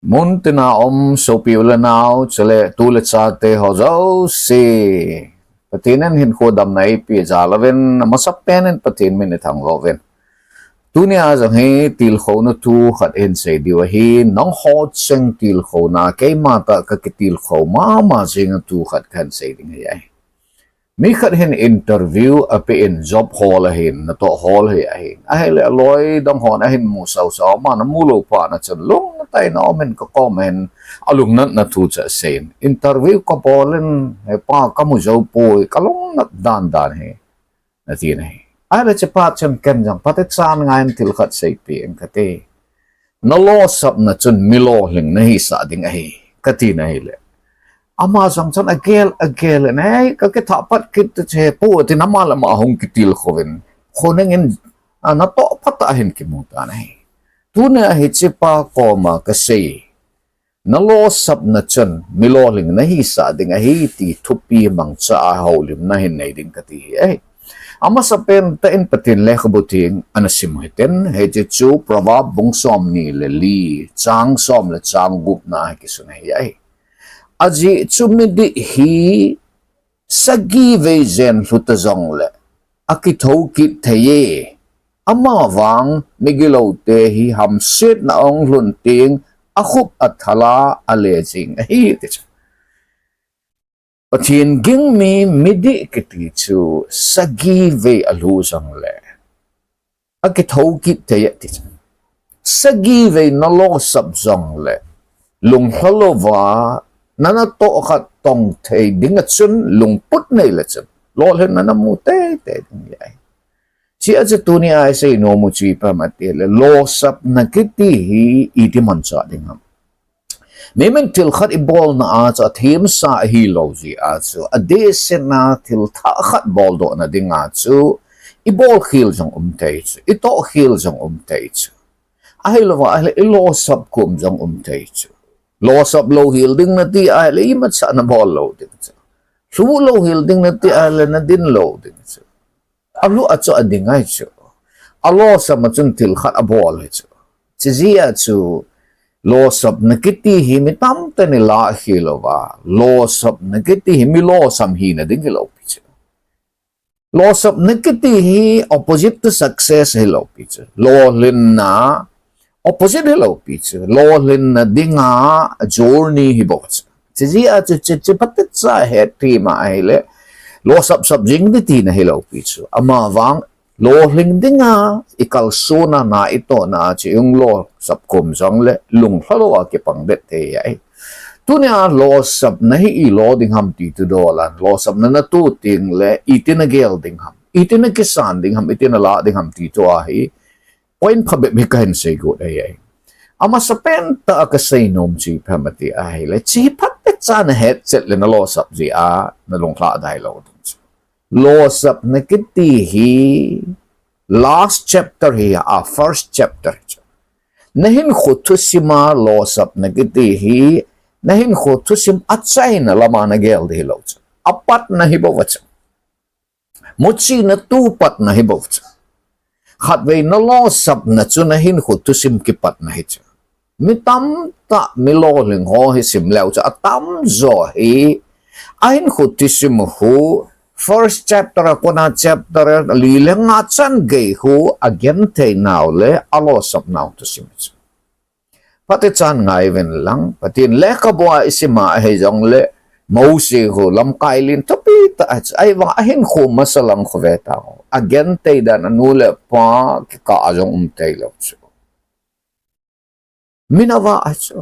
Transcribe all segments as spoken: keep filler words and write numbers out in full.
Muntina um sopi u le nau, chule tu le chate ho jouse, Pathen in hinkho damna eipeh jal uvin, amasapen in Pathen min ithangvah uvin. Tunia jong hi tilkhouna thu khat hin sei diu ahi, nangho cheng tilkhouna, keima tah kakitilkhou mama jing a thu khat kahin sei ding ahi. Mi khat hin interview apen, job hol ahin, natoh hol hi ahin, ahile aloi dang hon ahin mu sausau, ama namu lou phat na chun lung nataina um in kakom ahin, alungnatna thu chu aseiyin, interview kabol in, hepa kamu jou poi, kalungnat dandan hi, ati ahi. Ahile hiche phat chun ken jong phatechan ngaiyin thil khat seipeh inge kati. Nalosapna chun mi lolhing nahisah ding ahi, kati ahile, ama jong chun agel agel in, ei, kakithah pat kit ta che pu, atin ama le ama ahung kitilkhouvin, khonung in, a, natoh phat a ahin kimu tan ahi. Tunia hichepa koma kasei, nalosapna chun mi lolhing nahisah ding ahi ti thupi mangcha a houlimna hin nei ding kati ahi. Amasapen tah in Pathen lekhabu theng ana sim u hiten, hiche chu Proverb bung somni le li, chang som le chang gupna a kisun ahi. Ajeh chu midih hi sagi vei jen lhu ta jongle akithou kit thei e, amavang migiloute hi hamsetna ahung lhun teng akhup athal a ale jing ahi, ti chu. Pathen ging mi midih kiti chu sagi vei alhu jongle akithou kit thei e, ti chu. Sagi vei nalosap jongle lunglha louva nanatoh khat tong thei ding a chun lungput neile chun lolhinna namu teitei ding ahi. Hichea chu tunia isei nom u chu ipi ham itile, losapna kiti hi iti manchah ding ham? Mimin thil khat ibolna a chu athemsa ahilou jeh a chu, adehset a thil thah khat boldohna dinga chu ibolkhel jong um thei chu, itohkhel jong um thei chu. Ahilouva ahile ilosap kom jong um thei chu. Losap louhel ding nati ahile imacha nabol lou ding chu. Lhu louhel ding nati ahile nadin lou ding chu. Alhu a chu ading ahi chu. Alosam a chun thil khat abol ahi chu. Chujeh a chu losapna kiti hi mi tamtah in ilah khel uva, losapna kiti hi mi losam hina ding hilou pi chu. Losapna kiti hi opposite to success hilou pi chu. Lolhinna opposite hilou pi chu. Lolhinna dinga journey hi bou chu. Chujeh a chu, chu, chu phatecha hethem a ahile, losap sap jing ding tina hilou pi chu. Amavang lolhing dinga ikalsonna, itohna a chu ihung losap kom jongle lunglha louva kipang det thei ahi. Tunia losapna hi ilo ding ham ti thu dol a, losapna natoh tengle iti nagel ding ham, iti nakisan ding ham, iti nalah ding ham ti thu ahi. Point phabep hi kahin seigot ahi. Amasapen tah a kasei nom chu ipi ham ati ahile, hiche phatecha nahetchet le nalosap jeh a nalunglhadai lou ding chu. Losapna kiti hi last chapter hi a, first chapter chu. Nahinkho thusim a losapna kiti hi nahinkho thusim achaina lama nagel ding hilou chu. Apatna hi bou chu. Muchina tu patna hi bou chu. Khatvei nalosapna chu nahinkho thusim kipatna hi chu. Mi tamtah mi lolhing ho hi sim leu chu atamjo hi ahinkho thusim khu first chapter a kona chapter li le nga chan gei khu agenthei nau le alosap nau thusim chu. Phatechan ngaiuvin lang, Pathen lekhabua isim a ahi jongle, Mosi khu lamkai len thupi tah ahi chu, ahivang ahinkho masa lang khu ve tau. Agenthei dan anu le apa kikah a jong um thei lou chu. Min ava ahi chu.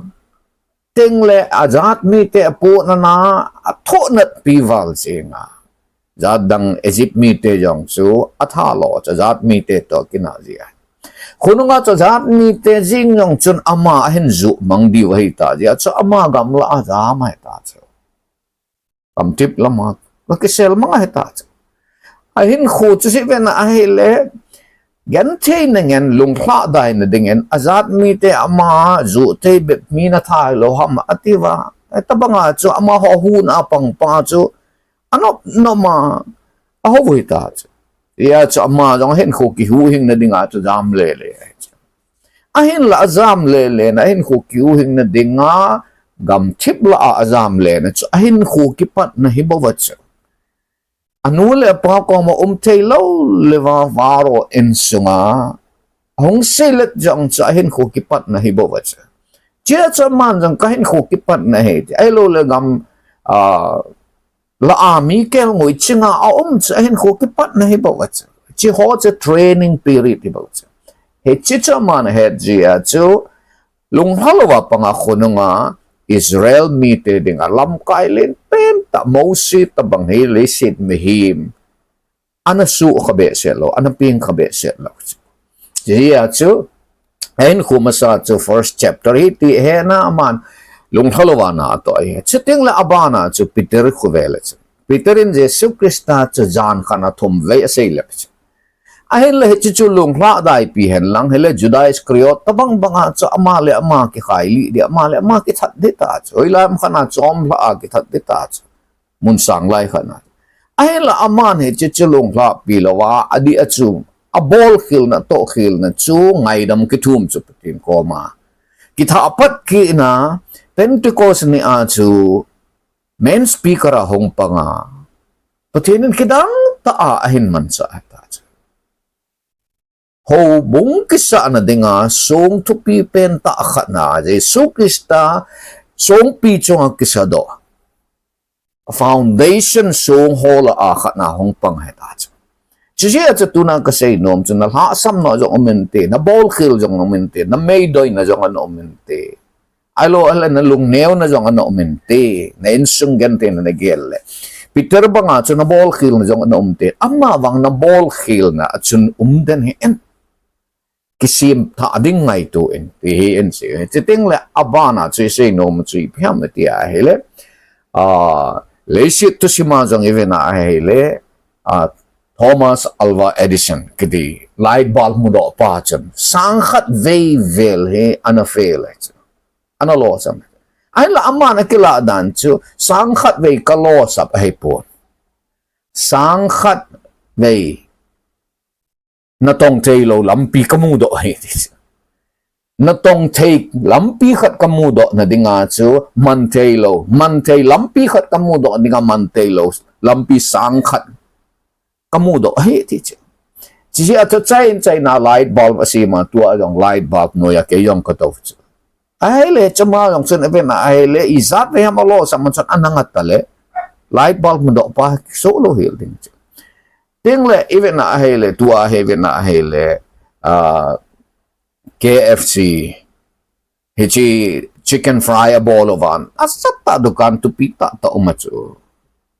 Tengle ajat mite apohnat na, athohnatpi val jeng a. Jat dang Egypt mite jong chu atha lou chu, jat mite toh kinah jeh a. Khonunga chu jat mite jeng jong chun ama ahin juh mang diu ahitah jeh a chu ama gamlah a jam ahitah chu. Gamthip lama kakisel mang ahitah chu. Ahinkho chu sei vena ahile, gentheina ngen lunglhadaina dingin ajat mite ama juh thei bep mi natha hilou ham atiuva. Hitobanga chu amaho huhna a pangpa chu anop nop a ahou ahitah chu. Hijeh a chu ama jong ahinkho kihuhhingna dinga chu jam lele ahi chu. Ahinla ajam lele na, ahinkho kiuhing na dinga, gamthip lah a ajam lele na chu, ahinkho kipatna hi bou ahi chu. Anu le apa koma um thei lou le va, varo insunga, ahung seilet jong chu ahinkho kipatna hi bou ahi chu. Chia chu aman jong kahinkho kipatna ahi ti. Ahilou le gam, ah, lah a mi kelngoi chinga aum chu ahinkho kipatna hi bou ahi chu. Chi ho chu training period hi bou chu. Hichi chu aman ahet jia chu, lunglha louva panga khonunga Israel mite dinga lamkai lenpen tah Mosi tabang hi leiset mihem ana suhkha behseh lou, ana pengkha behseh lou. Hijeh a chu, ahinkho masa chu first chapter hi ti ahi na, aman lunglha louva na atoh ahi. Chuteng le abana chu Peter khu vele chu. Peter in Jesu Christa chu jan khat a thum vei asei le chu. Ahinla hichi chu lunglha daipi hen lang, hile Judas Iscariot tabang banga chu ama le ama kikhai lih ding, ama le ama kithat ding tah chu. Hoilam khat a chomlha a kithat ding tah chu. Mun sang lai khat a. Ahinla aman hichi chu lunglhapi louva, adih a chu, abolkhel na, tohkhel na chu, ngaidam kithum chu Pathen koma. Kithah pat kit na, Pentecost ni a chu, main speaker a hung panga, Pathen in kidang tah a ahin manchah ahi tah chu. Houbung kisahna dinga song thupi pen tah khat na, Jesu Christa songpi chunga kisadoh, foundation song ho lah a khat na hung pang ahi tah chu. Chujeh a chu tuna kasei nom chu, na lhahsam na jong um inte, na bolkhel jong um inte, na meidoina jong ana um inte. Ahilou le na lungneo na jong ana um inte, na insung genthei na na gel le. Peter banga chu na bolkhel na jong ana um inte, ama vang na bolkhel na a chun um den hih in. Kisem thah ding ngaito in, ti hi in sei. Chuteng le abana chu isei nom chu ipi ham iti ahile, ah, leiset thusim a jong ive na ahile, ah, Thomas Alva Edison kiti light bulb mudoh pa chun, sang khat vei vel hi ana fail ahi chu. Ana losam. Ahinla aman akilah dan chu, sang khat vei kalosap ahipon, sang khat vei natong thei lou lampi kamudoh ahi ti chu. Natong thei lampi khat kamudoh na dinga chu, man thei lou, man thei lampi khat kamudoh dinga man thei lou lampi sang khat kamudoh ahi ti chu. Chujeh a chu China, China light bulb asem a, tua jong light bulb noiya kei jong katou chu. Ahile, chuma jong chun aven ahile, ijat vei ham alosam chun ana ngat tale, light bulb mudoh pa kiso lou hel ding chu. Chuteng le, iven ahile, tua hi iven ahile, ah, K F C, hichi chicken fry abol uva, asat tah dukan thupi tah tah um a chu.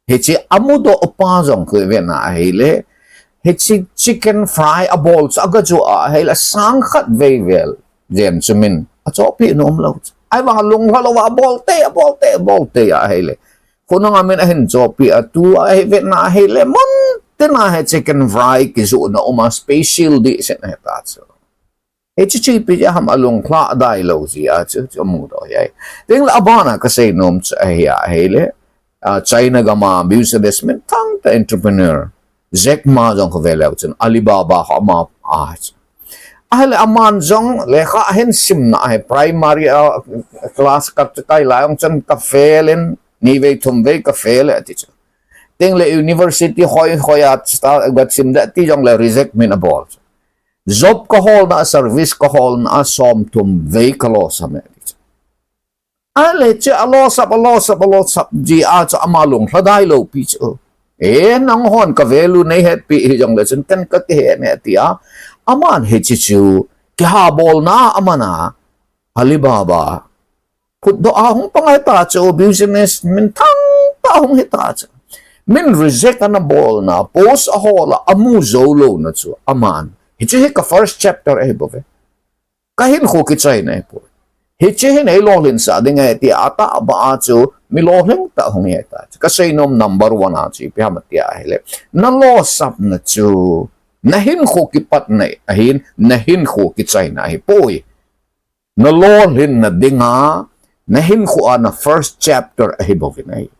Hichi amudoh pa jong khu iven ahile, hichi chicken fry abol chu aga chu ahile, sang khat vei vel jen chu min achohpeh nom lou chu. Ahivang lunglha louva abol te, abol te, abol te ahile, khonunga min ahin chohpeh a, tua iven ahile, mun tina hi chicken fry kijohna um a, special dish ahi tah chu. Hichi chu ipi jeh ham alunglha dai lou jeh a chu, chu amudoh ahi. Chuteng le abana kasei nom chu ahi ahile, ah, China gam a business minthang tah entrepreneur, Jack Ma jong khu ve leu chun, Alibaba khu ama ahi chu. Ahile aman jong lekha ahin simna ahi, primary, ah, class kakai lai jong chun ka fail in, ni vei thum vei ka fail e ati chu. Chuteng le university hoi hoi a sta-, ga sim ding ati jong le reject min abol chu. Job kaholna a, service kaholna a, som thum vei kalosam e. Ahile chu alosap, alosap, alosap jeh a chu ama lunglha dai lou pi chu. E, nanghon ka value nei hetpi hijong le chun ken kakihe e tia. Aman hichi chu kihabolna aman a, Alibaba phutdoh a hung pang ahi tah chu, business minthang tah hung hi tah chu. Min reject ana bolna, post ahol a amu jou louna chu, aman. Hichi hi ka first chapter ahi bouve. Ka hinkho kichaina ahi bou. Hichi hi nei lolhinsah ding ahi tia atahbeh a chu, mi lolhing tah hung hi tah chu. Kasei nom number one a chu, ipi ham tia ahile, na losapna chu, na hinkho kipatna ahin, na hinkho kichaina ahipoi. Na lolhinna dinga, na hinkho a na first chapter ahi bouvin ahi.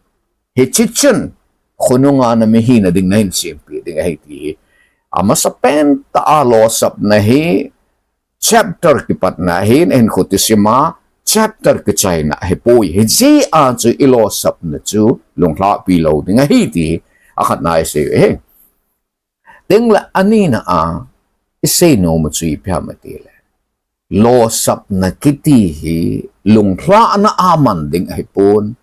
Hichi chun, khonunga na mihina ding na hin sempeh ding ahi ti hi. Amasapen tah a losapna hi, chapter kipatna hin, ahinkho thusim a chapter kichaina ahipoi. Hijeh a chu ilosapna chu lunglhahpi lou ding ahi ti hi akhatna isei u ahi. Tengle anina a isei nom u chu ipi ham itile, losapna kiti hi lunglhahna a man ding ahipon,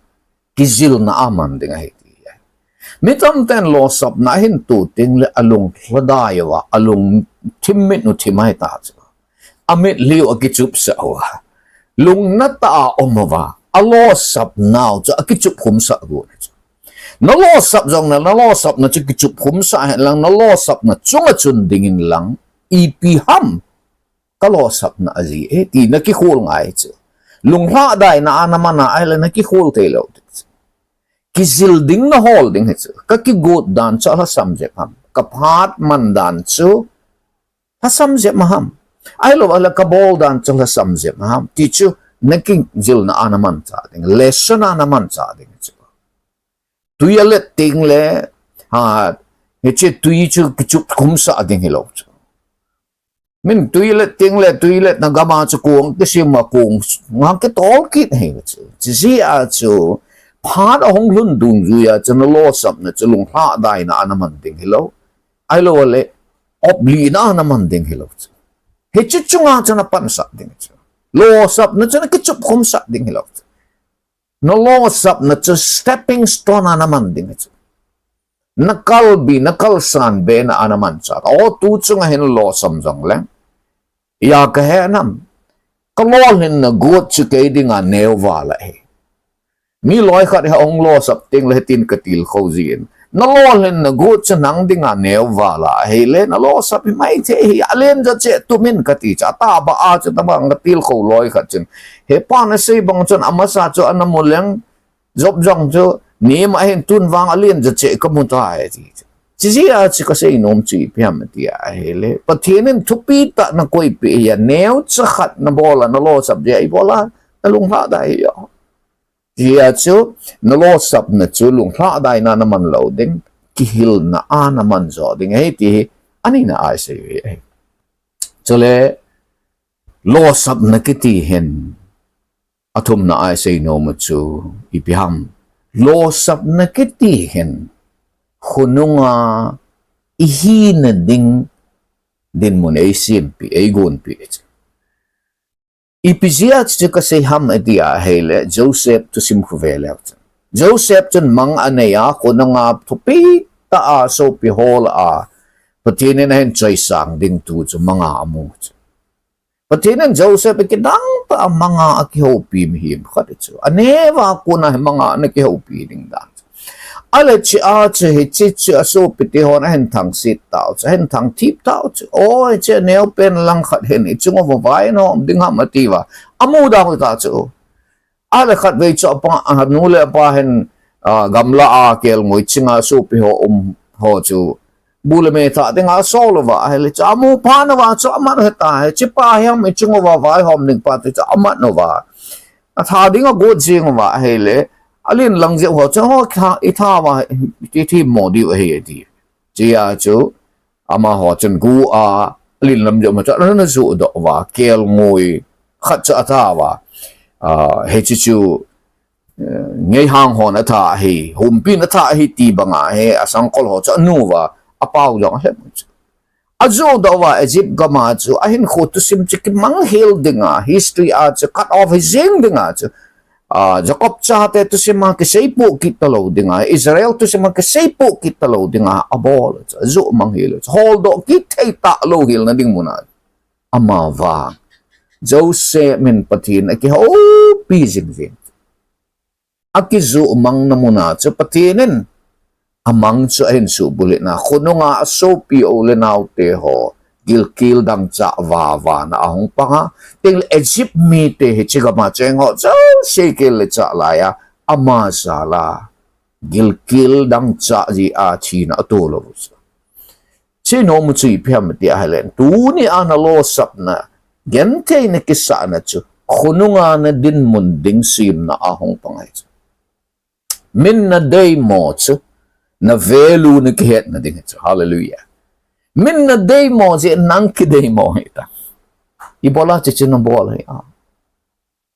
kijilna a man ding ahi ti ahi. Mi tamten losapna ahin to tengle alung lhadai uva, alungthim mit u thim ahi ta chu. Amitlhi u akichupsah uva, lungna tah a um uva, alosapnau chu akichupkhumsah got ahi chu. Nalosap jongle, nalosapna chu kichupkhumsah hen lang, nalosapna chunga chun dingin lang, ipi ham kalosapna ajeh e ti nakikhol ngai chu. Lunglhahdaina a naman a ahile nakikhol theilou ding chu. Kijil ding nahol ding hi chu. Kakigot dan chu alhasam jep ham? Kaphat man dan chu lhasam jep ma ham? Ahilou ahile kabol dan chu lhasam jep ma ham ti chu nakijilna a namanchah ding, lesson a namanchah ding chu. Tui alet tengle, ha, hiche tui chu kichupkhumsah ding hilou chu. Min tui let tengle, tui letna gam a chu kong kisem a kong ngang kitol kit ahi chu. Chujeh a chu phat ahung lhun dungjui a chu nalosapna chu lunglhahdaina a naman ding hilou, ahilou le oplihna a naman ding hilou chu. Hiche chunga chu napansah ding chu. Losapna chu nakichupkhumsah ding hilou chu. Nalosapna chu stepping stone a naman ding chu. Nakalbi, nakalsan bena a namanchah. O, tu chunga hin losam jongleng, iya kahe nam? Kalolhinna got chu kei dinga neo val ahi. Mi loikhat hi ahung losap tengle hitin katilkhou jin, nalolhinna got chu nang dinga neo val ahile nalosap hi maithei ahi, alen jacheh tumin kati chu. Atahbeh a chu tobang katilkhou loikhat chun, hepa nasei bang chun amasa chu ana mu leng, Job jong chu, nem ahin, tun vang alen jacheh kamu tai ati chu. Chujeh a chu kasei nom chu ipi ham tia ahile, Pathen in thupitah nakoipeh ahi, neocha khat nabol a, nalosap jeh a ibol a, nalunglhadai ahi. Hijeh a chu nalosapna chu lunglhahdaina naman lou ding, kihilna a naman jo ding ahi ti hi anina a isei u ahi. Chule losapna kiti hin athumna a isei nom u chu ipi ham? Losapna kiti hin khonunga ihina ding dinmun eisempeh, eigonpeh chu. Ipi jeh a chu kasei ham tia ahile, Joseph thusim khu ve leu chun, Joseph chun mang anei a, khonunga thupitah a sopi ho lah a Pathen in ahin choisang ding thu chu manga amu chu. Pathen in Joseph hi kidangtah a manga akihoupi mihem khat ahi chu. Aneo a kona hi manga ana kihoupi ding dan chu. Ahile hiche a chu, hiche chu asopite hon ahin thangset tau chu, ahin thangthip tau chu. O, hiche aneopen lang khat hin ichung uva vai ana hom ding ham atiuva, amu dau ta chu. Ahile khatvei chu apa, anu le apa hin, ah, gamla a kelngoi chinga sopi ho um ho chu bu le me thah dinga asol uva ahile chu, amu phat uva chu amat u hita, hichepa hi ham ichung uva vaihom ding pa ti chu amat uva, atha ding agot jeng uva ahile, alen lang jeh ho chu, o, itha uva ithemmo diu ahi ati. Hijeh a chu amaho chun gu a, alen lam jeh ma chu ana johdoh uva, kelngoi khat chu atha uva, ah, hiche chu, eh, ngeihang hon atha ahi, humpin atha ahi ti banga hi asangkhol ho chu anu uva, apau jong alhep u chu. Ajohdoh uva Egypt gam a chu ahinkho thusim chu kimanghel dinga, history a chu cut off hijeng dinga chu, ah, Jacob chate thusim a kiseipoh kit talou dinga, Israel thusim a kiseipoh kit talou dinga abol chu, ajoh manghel chu, holdoh kit thei talou helna ding muna. Amavang Joseph in Pathen akihoupi jing jeng. Akijoh mangna muna chu Pathen in amang chu ahin suhbulhit na, khonunga asopi u le naote ho gilkel dangchah vavana ahung panga, tengle Egypt mite hiche gam a cheng ho jouse kel le chah laiya, ama jal a gilkel dangchah jeh a thina ato lou chu. Seinom u chu ipi ham tia ahile, tuni a nalosapna, gentheina kisahna chu khonunga nadinmun ding semna a hung pang ahi chu. Min nadeimo chu na value nakihetna ding ahi chu. Hallelujah. Min nadeimo jeh in nang kideimo hita. Ibola chuchu nabol hi a.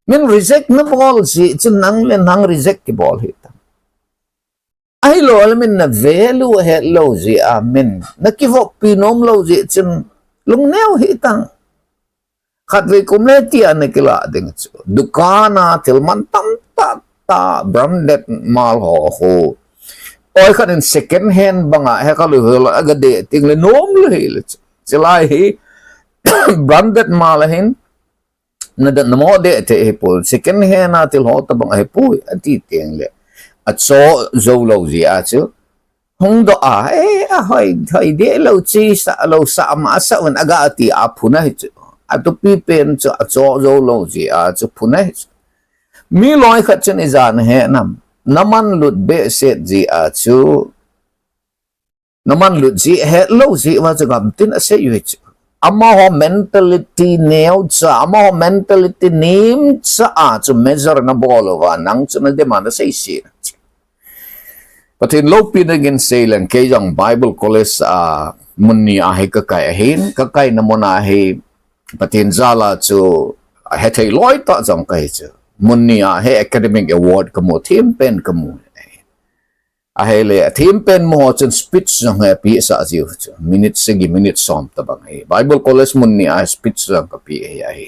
Min reject nabol jeh chun nang le nang reject kibol hitang. Ahilou le min na value hetlou jeh a min na kivoppi nomlou jeh chun lungneo hitang. Khatvei kum le tia na kila ding chu. Dukan a thil man tam tah tah branded mal ho ho. Oi khat in second hand banga he kha lu hel a ga de ting le nom le hi le chu. Chilai hi branded mal a hin na da na mo de te hi pu second hand a thil ho tabang hi pu ati ting le. A cho zo lo jeh a chu. Hung doh a, eh, a hoi, hoi de lo chi sa, lo sa ma sa un aga ti a phun ahi chu. A tupi pen chu a cho zo lo jeh a chu phun ahi chu. Mi loi khat chun ijat he nam. Naman lut behseh jeh a chu. Naman lut jeh hetlou jeh uva chu gamtin asei u hi chu. Amaho mentality neocha, amaho mentality nemcha a chu measure nabol uva, nang chu na demand asei si na chu. Pathen loupina gin sei leng kei jong Bible College a mun ni a hi ka kai ahin, ka kaina mun a hi Pathen jal a chu hethei loi tah jong kahi chu. Mun ni a hi academic award kamu, thempen kamu. Ahile, thempen mu ho chun speech jong hi apeh sah jiu chu. Minute sagi, minute som tabang hi. Bible College mun ni a speech jong kapeh hi ahi.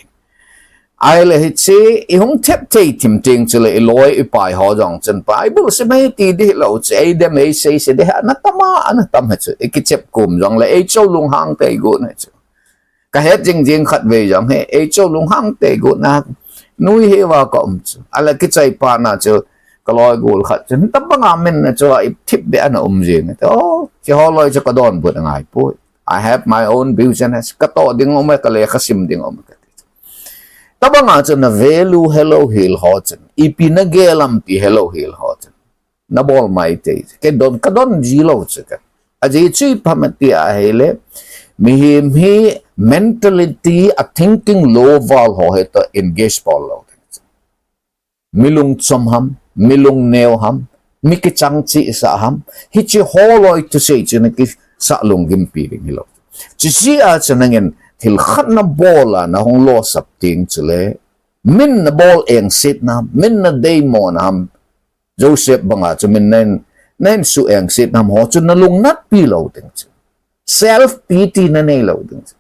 Ahile hiche, i hung thep thei thim teng chule i loi i pai ho jong chun Bible sim hi ti ding hilou chu. Ei dem ei sei sei ding hi, ana tam a, ana tam hi chu. I kichep kum jong le, ei cho lunghang tei gon hi chu. Ka het jing jing khatvei jong hi, ei cho lunghang tei gon na, nui hi va ka um chu. Ala kichai pa na chu, ka loi gol khat chu. Tabang a min na chu, i thip be ana um jing. Oh, chi ho loi chu ka donbut angai poi. I have my own business. Ka toh ding um e, ka lekha sim ding um e ka ti chu. Tabang a chu na value helou hel ho chun. Ipi na gel am ti helou hel ho chun. Nabol mai te. Kei don, ka don ji lou chu ka. Ajeh chu ipi ham ati ahile. Mihem hi mentality a thinking lou val ho hi toh engage bol lou. Mi lungchom ham, mi lungneo ham, mi kichang cheh sah ham, hiche ho loi thusei chu na kisah lunggimpi ding hilou. Chuche a chu nangin thil khat nabol a, na hung losap teng chule, min nabol engset na, min na deimo na ham, Joseph banga chu min na in, na in suh engset na ham ho chu na lungnatpi lou ding chu. Self pity na nei lou ding chu.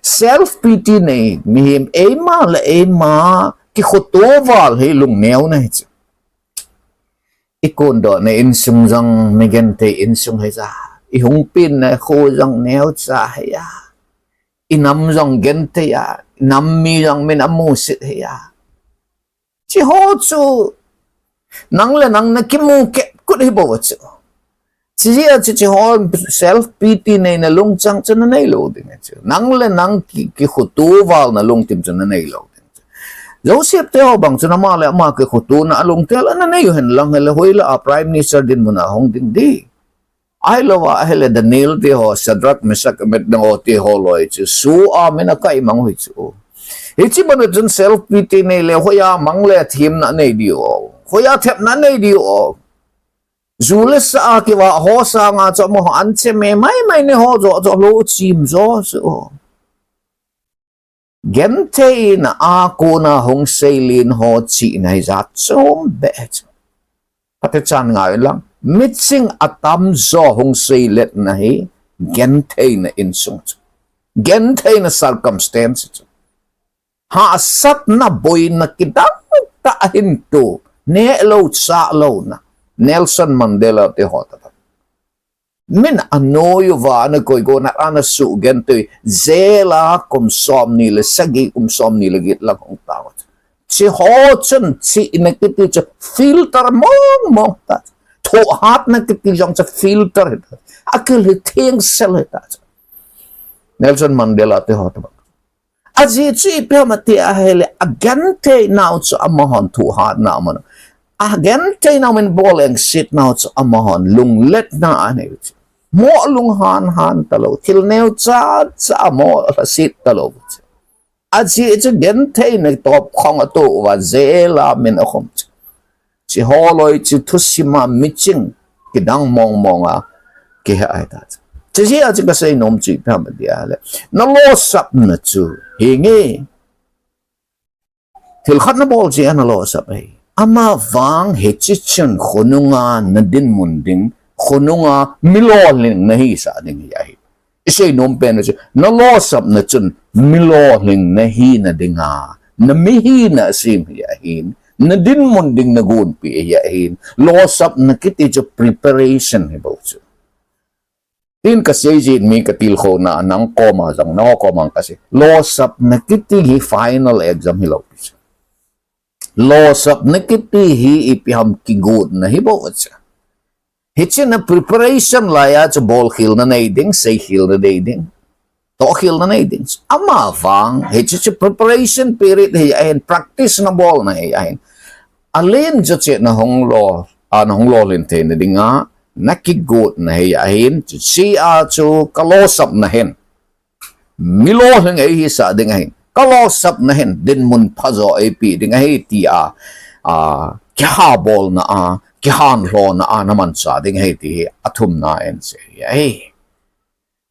Self pity nei mihem eima le eima kikhoto val hi lungneo na hi chu. I kondoh na insung jong mi genthei insung hi ja. I hung pen na kho jong neocha hi a. I nam jong genthei a. I nam mi jong min amusit hi a. Chi ho chu nang le nang na kimu kep kut hi bou chu. Chi jeh a chu chi ho self pity nei na lungchang chu na nei lou ding chu. Nang le nang ki, kikhoto val na lungthim chu na nei lou ding chu. Joseph te ho bang chu na ama le ama kikhoto na alungthim a na nei u hen lang hile hoilah a Prime Minister dinmun a hung ding ding. Ahilou a, ahile Daniel te ho, Shadrach, Meshach, Abednego te ho loi chu, su a min akai mang u hi chu. Hiche bana chun self pity nei le, hoiya mang le themna nei diu. Hoiya thepna nei diu. Ju le sa a kivah ho sanga chu amaho anche me mai mai nei ho jo, jo lou chim jo chu. Gentheina a kona hung seilen ho chihna hi jat chom beh chu. Phatechan ngai lang. Miching atamjo hung seiletna hi gentheina insung chu. Gentheina circumstance chu. Hahsatna boina kidang tah ahin tu. Nehlou chahlouna. Nelson Mandela te ho tah. Min anoi uva, ana koi gon a, ana sugenthei, jail a kum somni le sagi, kum somni le get lang hung tao. Chi ho chun chihna kiti chu filter mong mong ta. Thohhatna kiti jong chu filter hi ta. Akil hi thengsel hi ta. Nelson Mandela te ho tah. Ajeh chu ipi ham ati ahile, agenthei nau chu amahon thohhatna aman. Agenthei nau min bol engset nau chu amahon lungletna anei u chu. Mo lunghan han talou, thil neocha cha mo lhaset talou chu. Ajeh chu gentheina top khong atoh uva jail a min akhum chu. Chi ho loi chu thusim a miching kidang mong mong a kihe ahi ta chu. Chuche jeh a chu kasei nom chu ipi ham tia le, nalosapna chu hinge. Thil khat nabol jeh a nalosap ahi. Amavang hiche chun khonunga nadinmun ding, khonunga milolhing nahisah ding hi ahi. Isei nom pen chu, nalosapna chun milolhing nahina dinga, namihina asem hi ahin, nadinmun ding nagonpeh hi ahin, losapna kiti chu preparation hi bou chu. Tin kasei jin mi katilkhouna, nang koma jong, nang koma kasei. Losapna kiti hi final exam hilou pi chu. Losapna kiti hi ipi ham kigotna hi bou chu. Hiche na preparation laiya chu bolkhelna nei ding, seikhelna nei ding. Tohkhelna nei ding. Amavang, hiche chu preparation period hi ahin, practice nabolna hi ahin. Alen chu hiche nahung lo, a nahung lolhin theina dinga, nakigotna hi ahin, chuche a chu kalosapna hin. Milolhing eihisah ding ahin. Kalosapna hin, dinmun phajo eipeh ding ahi tia, a, kihabolna a, kihanlhouna a, namanchah ding ahi ti hi, athumna in sei ahi.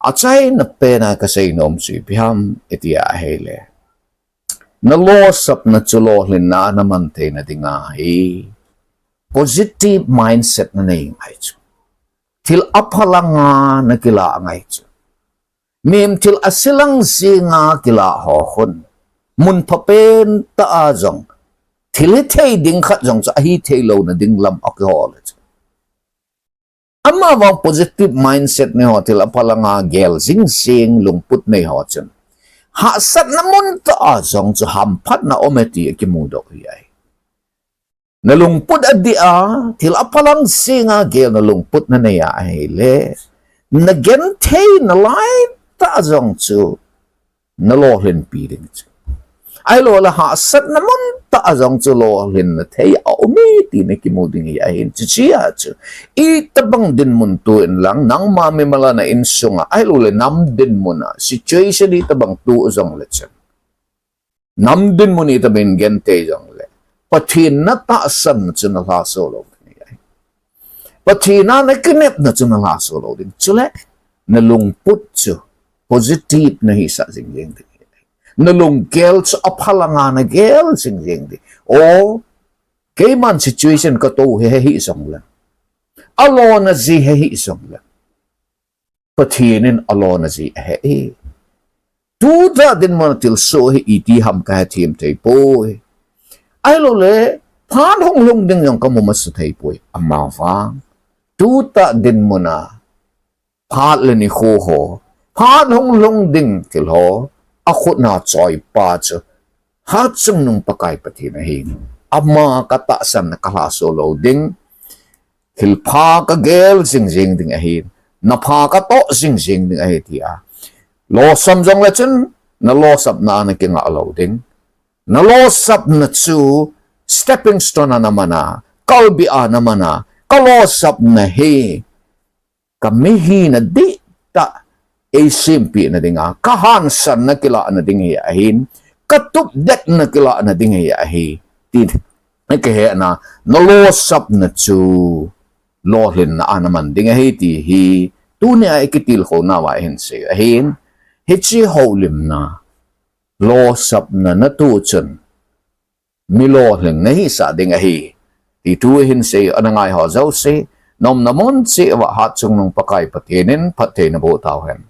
Achaina pena kasei nom chu ipi ham, itia ahile. Nalosapna chu lolhinna naman theina dinga hi. Positive mindset nanei ngai chu. Thil apha langa nakilah ngai chu. Mihem thil aselang jenga kilah ho khun. Mun phapen tah a jong. Thil hithei ding khat jong chu ahitheilouna ding lam akihol chu. Amavang positive mindset nei ho thil apha langa gel jingjing lungput nei ho chun. Hahsatna mun tah a jong chu hamphatna aume ti akimudoh hi ahi. Nalungput adih a, thil apha lang jenga gel nalungput nanei a ahile. Nagenthei nalai tah a jong chu. Nalolhinpi ding chu. Ahilouleh hahsatna mun tah a jong chu lolhinna thei aume ti nakimu ding hi ahin chuche a chu. Itobang dinmun toh inlang, nangma mimal a na insunga, ahilouleh nam dinmun a, situation itobang toh jongle chun. Nam dinmun itobang genthei jongle. Pathen natahsanna chu nalhaso lou ding hi ahi. Pathen a nakinepna chu nalhaso lou ding. Chule, nalungput chu positive nahisah jingjing ding hi ahi. Nalunggel chu apha langa nagel jingjing ding. O, keiman situation katou hi, hi jongle. Alona ji hi, hi jongle. Pathen in alona ji ahe e. Tuta dinmun a thilsoh hi iti ham kahethem theipoi. Ahilouleh, phat hunglhung ding jong kamu masa theipoi. Amavang. Tuta dinmun a. Phat le nikho ho. Phat hunglhung ding thil ho. Akhut na choipa chu. Hatchungnung Pakai Pathen ahi. Ama katahsan na kalhaso lou ding. Thilpha kagel jingjing ding ahi. Napha katoh jingjing ding ahi tia. Losam jongle chun, nalosapna a nakinga lou ding. Nalosapna chu stepping stone a naman a, kalbi a naman a, kalosapna hi. Kamihina dihtah eisempeh na dinga, kahansanna kilahna ding hi ahin, katupdetna kilahna ding hi ahi, ti, kahe na, nalosapna chu, lolhinna a naman ding ahi ti hi, tunia ikitilkhouna uva hin sei ahin, hiche houlimna, losapna natoh chun, milolhing nahisah ding ahi. Ti thu hin sei ana ngai ho jouse. Nomna mun cheh uva Hatchungnung Pakai Pathen in phatthei naboh tauhen.